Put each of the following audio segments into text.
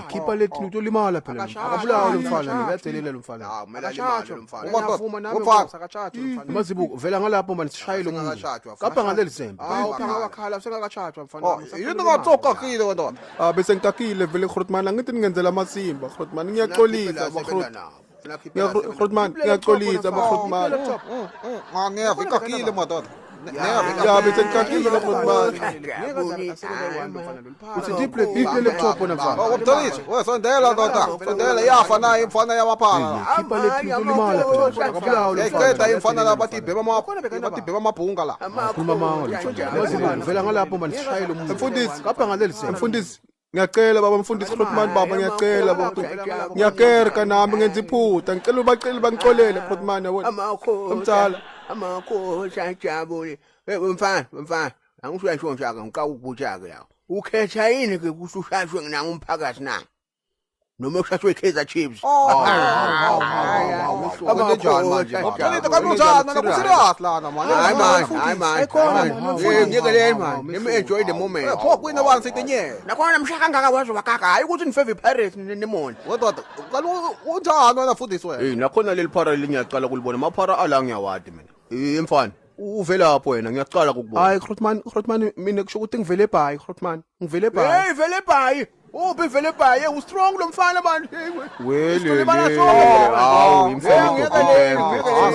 Khipha lethi utolimala phela. Akabulawa lo mfana lo, uyadelela lo mfana. Hawu, kumele alimale lo mfana. Ngiyavuma nami Nkosi, akatshajwa lo mfana. Mazibuko vela ngalapho manje sishaye lo muntu. Usengakatshajwa, Kapha ngaleli zembe. Hawu, phanga wakhala usengakatshajwa mfana. Oh, yini ngatsokakile wena? Ah bese ngikakile vele Grootman, angithi ningenzela amasimba Grootman, ngiyaxolisa ba Groot. Grootman, ngiyaxolisa ba Grootman. Angeva ikakile madoda. Ya bese ngikakile Grootman. Uthi deep deep laptop wena mfana. Oh, Mtholisi, we sondela ndoda. Sondela iyafa nayo imfana yamaphara. Khipha lethi utolimala phela. Akabulawa lo mfana. Yayiqeda imfana la bathi ibhema ama bathi ibhema amabhunga la. Khuluma amanga lo mfana. Mazibuko vela ngalapho manje sishaye lo muntu. Mfundisi. Kapha ngaleli zembe. Mfundisi, ngiyacela baba mfundisi Grootman baba ngiyacela baba. Ngiyakerka nami ngenza iphutha. Ngicela ubacele bangixolele Grootman yabona. Amakhosi. Umthala. Amakhosi ajabule. Hey mfana, mfana, angisho uyashontsha ke ngiqaka ukubutsha ke la. Ukhetha yini ke ukuthi ushashwe nginanga umphakathi na? Noma ushashwe iKaizer Chiefs. Kwenzenjani manje baba? Mtholisi kanjani na kuserious lana man. Hayi man, hayi man. Ekhona, man, Hey, ngiyekeleni man. Let me enjoy the moment. Pho kwina bani sitinye. Nakhona mshaka kangaka waze wakaka hayi ukuthi nifeve iPirates nemoni. Wedoda, kaloku unjani wena mfundisi wena? Hey, nakhona leli phara leli ngiyaqala kulibona. Amaphara ala ngiyawadi mina. Eh mfana, uvela lapho wena ngiyaqala kukubona. Hayi Grootman, Grootman mina kusho ukuthi ngivele ebhayi Grootman. Ngivele ebhayi. Hey vele bhayi. Uphi vele bhayi? U strong lo mfana man. Wele. Hawu, Hawu, imfana.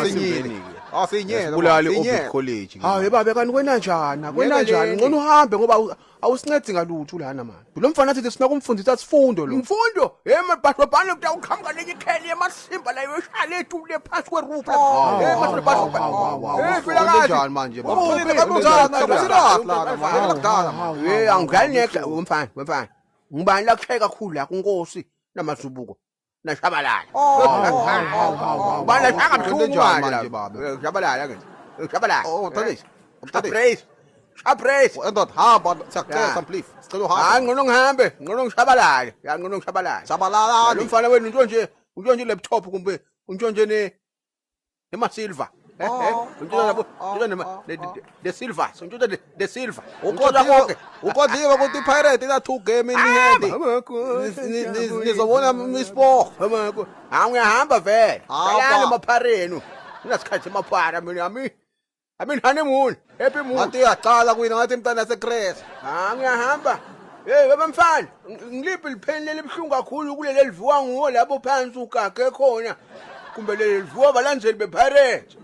Asinyile. Asinyele. Bulali Orbit College. Hawu baba kanti kwena njani? Kwena njani? Ngcono uhambe ngoba awusincedi ngalutho lana man. Lo mfana athi sifuna kumfundisa sifundo lo. Mfundo, hey mabhashobhane kuthi awuqhamuka lenye ikheli yemasimba la yoshaya lethu le phansi kweroof la. Hey mabhashobhane. Hey phela kahle. Kwenzenjani manje baba? Mtholisi kanjani na kuserious lana man. Yekela kudala man. Hey angidlali nexa umfana, umfana. Ngibani la kushaya kakhulu la kunkosi namazubuko. Nashabalala. Ubani la shaka buhlungu Kwenzenjani manje manje baba? Shabalala ke. Shabalala. Oh, Mtholisi. Mtholisi. Shabrace. Shabrace. Wendoda hamba siyacela Ya. some please. Sicela uhambe. Hayi ngcono ngihambe, ngcono ngishabalale. Ya ngcono ngishabalale. Lo Shabalalani. mfana wenu untshontshe, untshontshe laptop kumbe untshontshe ne nema silver. Eh eh, untshontshe labo, untshontshe nema the silver, untshontshe the silver. Untshontsha konke. Ukodliwe ukuthi iPirate ina two game in hand. Nizobona isipoho. Hayi ngiyahamba vele. Hamba. Salani emaphareni. Kunasikhathi emaphara mina ami. Ami honeymoon, happy moon. Ngathi uyaqala kuwina ngathi mntana yaseCrest. Ha ngiyahamba. Hey baba mfana, ngiliphi lipheni leli buhlungu kakhulu kuleli elivuka nguwo lapho phansi ugage khona. Kumbe leli livuka abalandzeli bePirates.